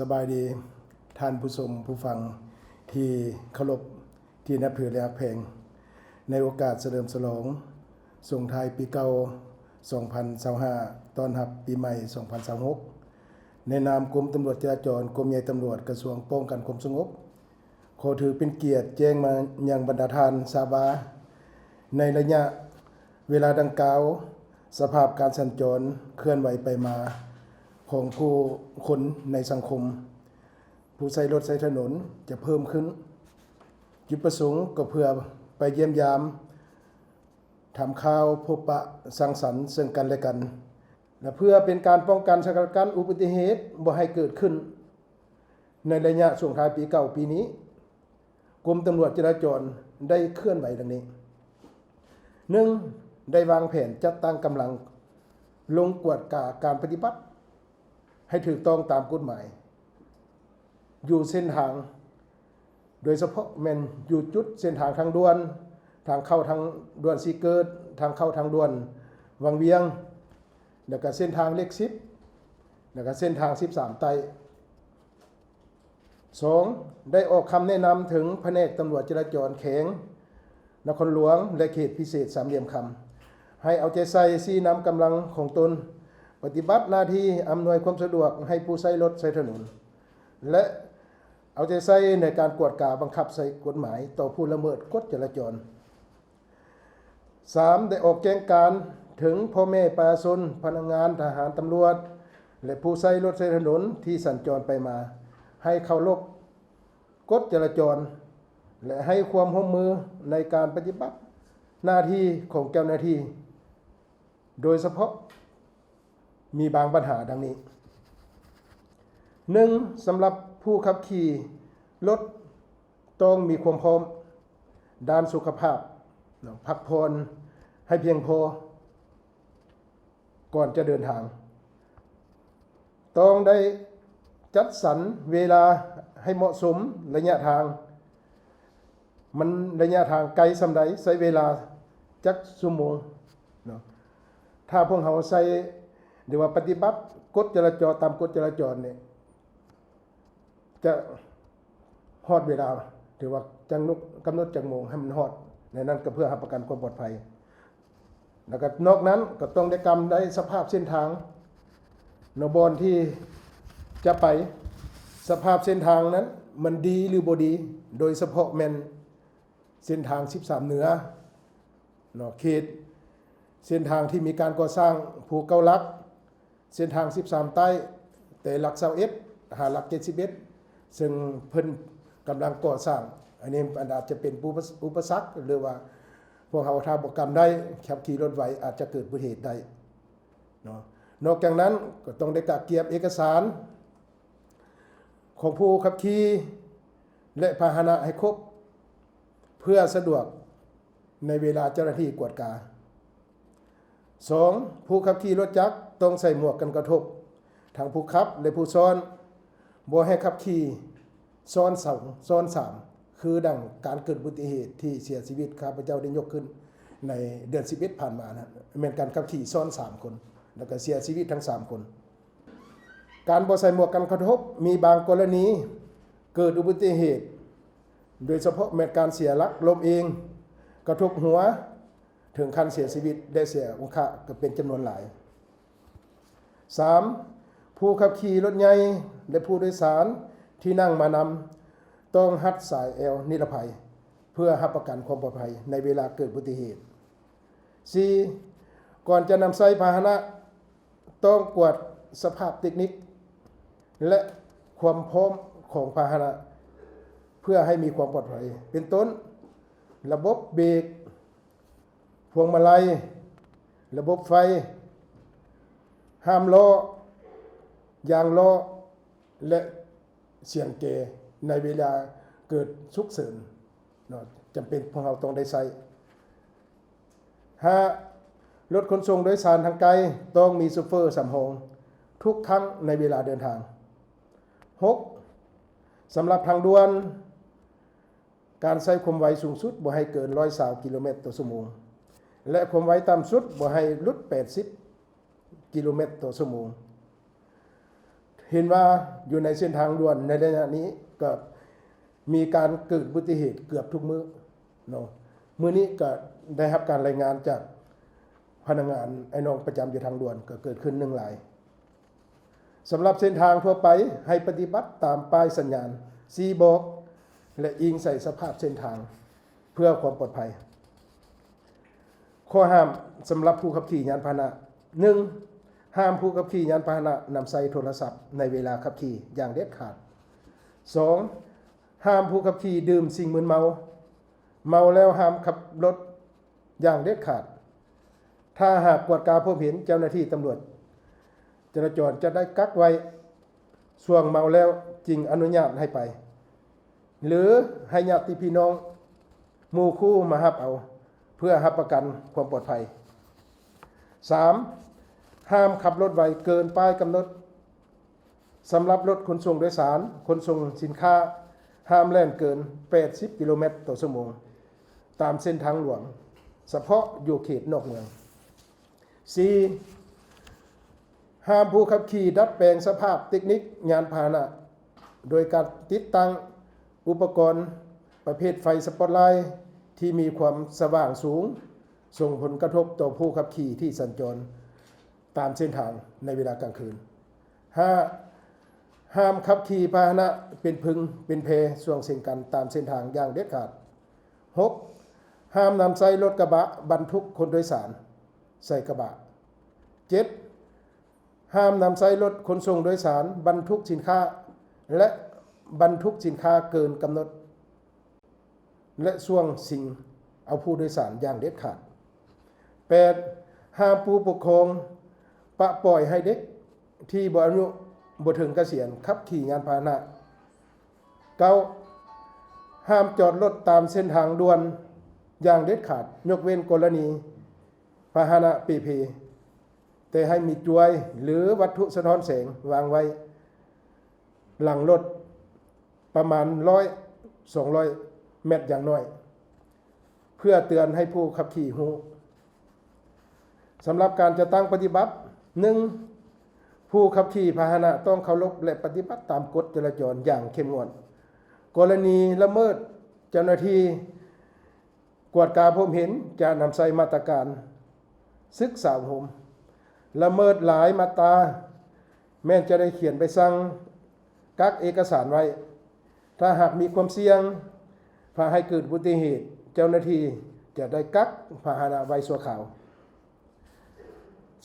ສະບາຍດີ ທ່ານຜູ້ຊົມຜູ້ຟັງທີ່ເຄົາລົບ ທີ່ນັບຖື ແລະ ຮັກແພງ. ໃນໂອກາດສະເຫຼີມສະຫຼອງສົ່ງທ້າຍປີເກົ່າສອງພັນຊາວຫ້າ ຕ້ອນຮັບປີໃໝ່ສອງພັນຊາວຫົກ ໃນນາມກົມຕຳຫຼວດຈະລາຈອນ, ກົມໃຫຍ່ຕຳຫຼວດ, ກະຊວງປ້ອງກັນຄວາມສະຫງົບ, ຂໍຖືເປັນກຽດແຈ້ງມາຍັງບັນດາທ່ານຊາບວ່າ ໃນໄລຍະເວລາດັ່ງກ່າວ, ສະພາບການສັນຈອນເຄື່ອນໄຫວໄປມາຂອງຜູ້ຄົນໃນສັງຄົມ ຜູ້ໃຊ້ລົດໃຊ້ຖະໜົນຈະເພີ່ມຂຶ້ນ. ຈຸດປະສົງກໍເພື່ອໄປຢ້ຽມຢາມ, ຖາມຂ່າວ, ພົບປະສັງສັນເຊິ່ງກັນແລະກັນ ແລະ ເພື່ອເປັນການປ້ອງກັນສະກັດກັ້ນອຸບັດຕິເຫດບໍ່ໃຫ້ເກີດຂຶ້ນໃນໄລຍະສົ່ງທ້າຍປີເກົ່າປີນີ້, ກົມຕຳຫຼວດຈະລາຈອນໄດ້ເຄື່ອນໄຫວດັ່ງນີ້. ໜຶ່ງ, ໄດ້ວາງແຜນຈັດຕັ້ງກຳລັງລົງກວດກາການປະຕິບັດໃຫ້ຖືກຕ້ອງຕາມກົດໝາຍ ຢູ່ເສັ້ນທາງ ໂດຍສະເພາະແມ່ນຢູ່ຈຸດເສັ້ນທາງທາງດ່ວນ, ທາງເຂົ້າທາງດ່ວນສີເກີດ, ທາງເຂົ້າທາງດ່ວນວັງວຽງ, ແລ້ວກະເສັ້ນທາງເລກສິບ, ແລ້ວກະເສັ້ນທາງສິບສາມໃຕ້. ສອງ, ໄດ້ອອກຄຳແນະນຳເຖິງພະແນກຕຳຫຼວດຈະລາຈອນແຂວງນະຄອນຫຼວງ ແລະ ເຂດພິເສດສາມຫຼ່ຽມຄຳ ໃຫ້ເອົາໃຈໃສ່ຊີ້ນຳກຳລັງຂອງຕົນ ປະຕິບັດໜ້າທີ່ອຳນວຍຄວາມສະດວກໃຫ້ຜູ້ໃຊ້ລົດໃຊ້ຖະໜົນ ແລະ ເອົາໃຈໃສ່ໃນການກວດກາບັງຄັບໃຊ້ກົດໝາຍຕໍ່ຜູ້ລະເມີດກົດຈະລາຈອນ. ສາມ, ໄດ້ອອກແຈ້ງການເຖິງພໍ່ແມ່ປະຊາຊົນ, ພະນັກງານ, ທະຫານ, ຕຳຫຼວດ ແລະ ຜູ້ໃຊ້ລົດໃຊ້ຖະໜົນທີ່ສັນຈອນໄປມາ ໃຫ້ເຄົາລົບກົດຈະລາຈອນ ແລະ ໃຫ້ຄວາມຮ່ວມມືໃນການປະຕິບັດໜ້າທີ່ຂອງເຈົ້າໜ້າທີ່. ໂດຍສະເພາະມີບາງບັນຫາດັ່ງນີ້. ໜຶ່ງ, ສຳລັບຜູ້ຂັບຂີ່ລົດຕ້ອງມີຄວາມພ້ອມດ້ານສຸຂະພາບເນາະ, ພັກຜ່ອນໃຫ້ພຽງພໍກ່ອນຈະເດີນທາງ. ຕ້ອງໄດ້ຈັດສັນເວລາໃຫ້ເໝາະສົມ, ໄລຍະທາງ ມັນໄລຍະທາງໄກສ່ຳໃດ, ໃຊ້ເວລາຈັກຊົ່ວໂມງເນາະ. ຖ້າພວກເຮົາໃຊ້ ຫຼືວ່າປະຕິບັດກົດຈະລາຈອນ, ຕາມກົດຈະລາຈອນນີ້ ຈະຮອດເວລາ ຫຼືວ່າຈັກນົກ ກຳນົດຈັກໂມງໃຫ້ມັນຮອດ, ໃນນັ້ນກໍເພື່ອຮັບປະກັນຄວາມປອດໄພ. ແລ້ວກໍນອກນັ້ນກໍຕ້ອງໄດ້ກຳໄດ້ສະພາບເສັ້ນທາງເນາະ, ບ່ອນທີ່ຈະໄປ, ສະພາບເສັ້ນທາງນັ້ນມັນດີ ຫຼື ບໍ່ດີ, ໂດຍສະເພາະແມ່ນເສັ້ນທາງສິບສາມເໜືອເນາະ, ເຂດເສັ້ນທາງທີ່ມີການກໍ່ສ້າງພູເກົ້າຫຼັກ, ເສັ້ນທາງສິບສາມໃຕ້ ແຕ່ຫຼັກຊາວເອັດ ຫາຫຼັກເຈັດສິບເອັດ ເຊິ່ງເພິ່ນກຳລັງກໍ່ສ້າງ. ອັນນີ້ມັນອາດຈະເປັນອຸປະ ອຸປະສັກ ຫຼືວ່າພວກເຮົາຖ້າບໍ່ກຳໄດ້ ຂັບຂີ່ລົດໄວອາດຈະເກີດອຸບັດຕິເຫດໄດ້ເນາະ. ນອກຈາກນັ້ນກໍຕ້ອງໄດ້ກະກຽມເອກະສານຂອງຜູ້ຂັບຂີ່ ແລະ ພາຫະນະໃຫ້ຄົບ ເພື່ອສະດວກໃນເວລາເຈົ້າໜ້າທີ່ກວດກາ. ສອງ, ຜູ້ຂັບຂີ່ລົດຈັກຕ້ອງໃສ່ໝວກກັນກະທົບ ທັງຜູ້ຂັບ ແລະ ຜູ້ຊ້ອນ, ບໍ່ໃຫ້ຂັບຂີ່ຊ້ອນສອງ ຊ້ອນສາມ ຄືດັ່ງການເກີດອຸບັດຕິເຫດທີ່ເສຍຊີວິດ ຂ້າພະເຈົ້າໄດ້ຍົກຂຶ້ນໃນເດືອນສິບເອັດຜ່ານມານັ້ນ ແມ່ນການຂັບຂີ່ຊ້ອນສາມຄົນ ແລ້ວກໍເສຍຊີວິດທັງສາມຄົນ. ການບໍ່ໃສ່ໝວກກັນກະທົບ ມີບາງກໍລະນີເກີດອຸບັດຕິເຫດ ໂດຍສະເພາະແມ່ນການເສຍຫຼັກ, ລົ້ມເອງ, ກະທົບຫົວ ເຖິງຂັ້ນເສຍຊີວິດ ແລະ ເສຍອົງຄະກໍເປັນຈຳນວນຫຼາຍ. ສາມ, ຜູ້ຂັບຂີ່ລົດໃຫຍ່ ແລະ ຜູ້ໂດຍສານທີ່ນັ່ງມານຳ ຕ້ອງຮັດສາຍແອວນິລະໄພ ເພື່ອຮັບປະກັນຄວາມປອດໄພໃນເວລາເກີດອຸບັດຕິເຫດ. ສີ່, ກ່ອນຈະນຳໃຊ້ພາຫະນະ ຕ້ອງກວດສະພາບເຕັກນິກ ແລະ ຄວາມພ້ອມຂອງພາຫະນະ ເພື່ອໃຫ້ມີຄວາມປອດໄພ ເປັນຕົ້ນ ລະບົບເບກ, ພວງມາໄລ, ລະບົບໄຟ, ຫ້າມລໍ້, ຢາງລໍ້ ແລະ ສຽງແກໃນເວລາເກີດສຸກເສີນເນາະ ຈຳເປັນພວກເຮົາຕ້ອງໄດ້ໃຊ້. ຫ້າ, ລົດຂົນສົ່ງໂດຍສານທາງໄກຕ້ອງມີໂຊເຟີສຳຮອງທຸກຄັ້ງໃນເວລາເດີນທາງ. ຫົກ, ສຳລັບທາງດ່ວນ ການໃຊ້ຄວາມໄວສູງສຸດບໍ່ໃຫ້ເກີນຮ້ອຍຊາວກິໂລແມັດຕໍ່ຊົ່ວໂມງ ແລະ ຄວາມໄວຕ່ຳສຸດບໍ່ໃຫ້ຫຼຸດແປດສິບກິໂລແມັດຕໍ່ຊົ່ວໂມງ. ເຫັນວ່າຢູ່ໃນເສັ້ນທາງດ່ວນໃນໄລຍະນີ້ກໍມີການເກີດອຸບັດຕິເຫດເກືອບທຸກມື້ເນາະ. ມື້ນີ້ກໍໄດ້ຮັບການລາຍງານຈາກພະນັກງານອ້າຍນ້ອງປະຈຳຢູ່ທາງດ່ວນ ກໍເກີດຂຶ້ນໜຶ່ງລາຍ. ສຳລັບເສັ້ນທາງທົ່ວໄປ ໃຫ້ປະຕິບັດຕາມປ້າຍສັນຍານຊີ້ບອກ ແລະ ອີງໃສ່ສະພາບເສັ້ນທາງເພື່ອຄວາມປອດໄພ. ຂໍ້ຫ້າມສຳລັບຜູ້ຂັບຂີ່ຍານພາຫະນະ ໜຶ່ງ ຫ້າມຜູ້ຂັບຂີ່ຍານພາຫະນະນຳໃຊ້ໂທລະສັບໃນເວລາຂັບຂີ່ຢ່າງເດັດຂາດ. ສອງ ຫ້າມຜູ້ຂັບຂີ່ດື່ມສິ່ງມຶນເມົາ. ເມົາແລ້ວຫ້າມຂັບລົດຢ່າງເດັດຂາດ. ຖ້າຫາກກວດກາພົບເຫັນ, ເຈົ້າໜ້າທີ່ຕຳຫຼວດຈະລາຈອນຈະໄດ້ກັກໄວ້ ຊ່ວງເມົາແລ້ວຈຶ່ງອະນຸຍາດໃຫ້ໄປ ຫຼື ໃຫ້ຍາດຕິພີ່ນ້ອງ ໝູ່ຄູ່ມາຮັບເອົາ ເພື່ອຮັບປະກັນຄວາມປອດໄພ. ສາມ ຫ້າມຂັບລົດໄວເກີນປ້າຍກຳນົດ. ສຳລັບລົດຂົນສົ່ງໂດຍສານ, ຂົນສົ່ງສິນຄ້າ ຫ້າມແລ່ນເກີນແປດສິບກິໂລແມັດຕໍ່ຊົ່ວໂມງ ຕາມເສັ້ນທາງຫຼວງ, ສະເພາະຢູ່ເຂດນອກເມືອງ. ສີ່ ຫ້າມຜູ້ຂັບຂີ່ດັດແປງສະພາບເຕັກນິກຍານພາຫະນະ ໂດຍການຕິດຕັ້ງອຸປະກອນປະເພດໄຟສະປອດໄລທີ່ມີຄວາມສະຫວ່າງສູງ ສົ່ງຜົນກະທົບຕໍ່ຜູ້ຂັບຂີ່ທີ່ສັນຈອນຕາມເສັ້ນທາງໃນເວລາກາງຄືນ. ຫ້າ ຫ້າມຂັບຂີ່ພາຫະນະເປັນຜຶ່ງເປັນແພຊ່ວງເສັງກັນຕາມເສັ້ນທາງຢ່າງເດັດຂາດ. ຫົກ ຫ້າມນຳໃຊ້ລົດກະບະບັນທຸກຄົນໂດຍສານໃສ່ກະບະ. ເຈັດ ຫ້າມນຳໃຊ້ລົດຂົນສົ່ງໂດຍສານບັນທຸກສິນຄ້າ ແລະ ບັນທຸກສິນຄ້າເກີນກຳນົດ ແລະ ຊ່ວງຊິງເອົາຜູ້ໂດຍສານຢ່າງເດັດຂາດ. ແປດ ຫ້າມຜູ້ປົກຄອງປະປ່ອຍໃຫ້ເດັກທີ່ບໍ່ອາຍຸບໍ່ເຖິງກະສຽນຂັບຂີ່ຍານພາຫະນະ. ເກົ້າ ຫ້າມຈອດລົດຕາມເສັ້ນທາງດ່ວນຢ່າງເດັດຂາດ, ຍົກເວັ້ນກໍລະນີພາຫະນະເປ່ເພ, ແຕ່ໃຫ້ມີຈວຍ ຫຼື ວັດຖຸສະທ້ອນແສງວາງໄວ້ຫຼັງລົດປະມານຮ້ອຍ ສອງຮ້ອຍແມັດຢ່າງໜ້ອຍ ເພື່ອເຕືອນໃຫ້ຜູ້ຂັບຂີ່ຮູ້. ສຳລັບການຈັດຕັ້ງປະຕິບັດ, ໜຶ່ງ ຜູ້ຂັບຂີ່ພາຫະນະຕ້ອງເຄົາລົບ ແລະ ປະຕິບັດຕາມກົດຈະລາຈອນຢ່າງເຂັ້ມງວດ. ກໍລະນີລະເມີດ, ເຈົ້າໜ້າທີ່ກວດກາພົບເຫັນຈະນຳໃຊ້ມາດຕະການສຶກສາອົບຮົມ. ລະເມີດຫຼາຍມາດຕາ ແມ່ນຈະໄດ້ຂຽນໃບສັ່ງກັກເອກະສານໄວ້. ຖ້າຫາກມີຄວາມສ່ຽງພາໃຫ້ເກີດອຸບັດຕິເຫດ, ເຈົ້າໜ້າທີ່ຈະໄດ້ກັກພາຫະນະໄວ້ຊົ່ວຄາວ.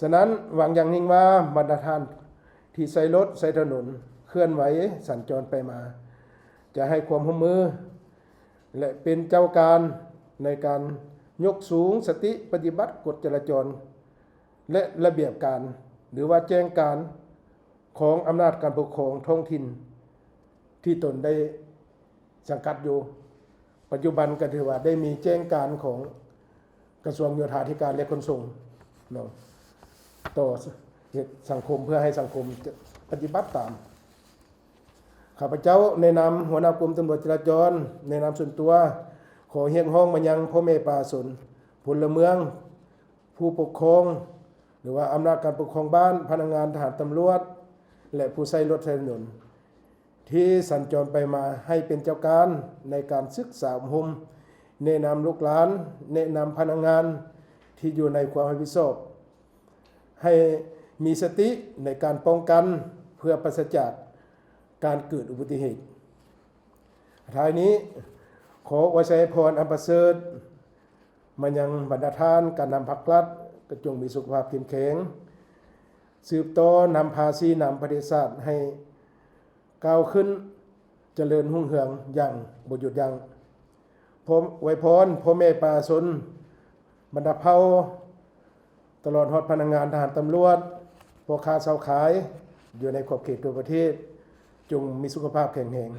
ສະນັ້ນ, ຫວັງຢ່າງຍິ່ງວ່າບັນດາທ່ານທີ່ໃຊ້ລົດໃຊ້ຖະໜົນເຄື່ອນໄຫວສັນຈອນໄປມາ ຈະໃຫ້ຄວາມຮ່ວມມື ແລະ ເປັນເຈົ້າການໃນການຍົກສູງສະຕິປະຕິບັດກົດຈະລາຈອນ ແລະ ລະບຽບການ ຫຼືວ່າແຈ້ງການຂອງອຳນາດການປົກຄອງທ້ອງຖິ່ນທີ່ຕົນໄດ້ສັງກັດຢູ່. ປັດຈຸບັນກໍຖືວ່າໄດ້ມີແຈ້ງການຂອງກະຊວງໂຍທາທິການ ແລະ ຂົນສົ່ງເນາະ ຕໍ່ສັງຄົມ ເພື່ອໃຫ້ສັງຄົມປະຕິບັດຕາມ. ຂ້າພະເຈົ້າໃນນາມຫົວໜ້າກົມຕຳຫຼວດຈະລາຈອນ, ໃນນາມສ່ວນຕົວ ຂໍຮຽກຮ້ອງມາຍັງພໍ່ແມ່ປະຊາຊົນ, ພົນລະເມືອງ, ຜູ້ປົກຄອງ ຫຼືວ່າອຳນາດການປົກຄອງບ້ານ, ພະນັກງານທະຫານ, ຕຳຫຼວດ ແລະ ຜູ້ໃຊ້ລົດໃຊ້ຖະໜົນ ທີ່ສັນຈອນໄປມາ ໃຫ້ເປັນເຈົ້າການໃນການສຶກສາອົບຮົມ, ແນະນຳລູກຫຼານ, ແນະນຳພະນັກງານທີ່ຢູ່ໃນຄວາມຮັບຜິດຊອບ ໃຫ້ມີສະຕິໃນການປ້ອງກັນ ເພື່ອປາສະຈາກການເກີດອຸບັດຕິເຫດ. ທ້າຍນີ້, ຂໍອວຍໄຊພອນອັນປະເສີດມາຍັງບັນດາທ່ານການນຳພັກລັດ, ກໍຈົ່ງມີສຸຂະພາບເຂັ້ມແຂງ, ສືບຕໍ່ນຳພາຊີ້ນຳປະເທດຊາດໃຫ້ ກ້າວຂຶ້ນຈະເລີນຮຸ່ງເຮືອງຢ່າງບໍ່ຢຸດຢັ້ງ. ພ້ອມອວຍພອນພໍ່ແມ່ປະຊາຊົນ, ບັນດາເຜົ່າ, ຕະຫຼອດຮອດພະນັກງານທະຫານ, ຕຳຫຼວດ, ພໍ່ຄ້າຊາວຂາຍ ຢູ່ໃນຂອບເຂດທົ່ວປະເທດ, ຈົ່ງມີສຸຂະພາບແຂງແຮງ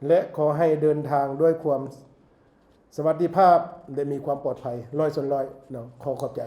ແລະ ຂໍໃຫ້ເດີນທາງດ້ວຍຄວາມສະຫວັດດີພາບ ແລະ ມີຄວາມປອດໄພຮ້ອຍສ່ວນຮ້ອຍເນາະ. ຂໍຂອບໃຈ.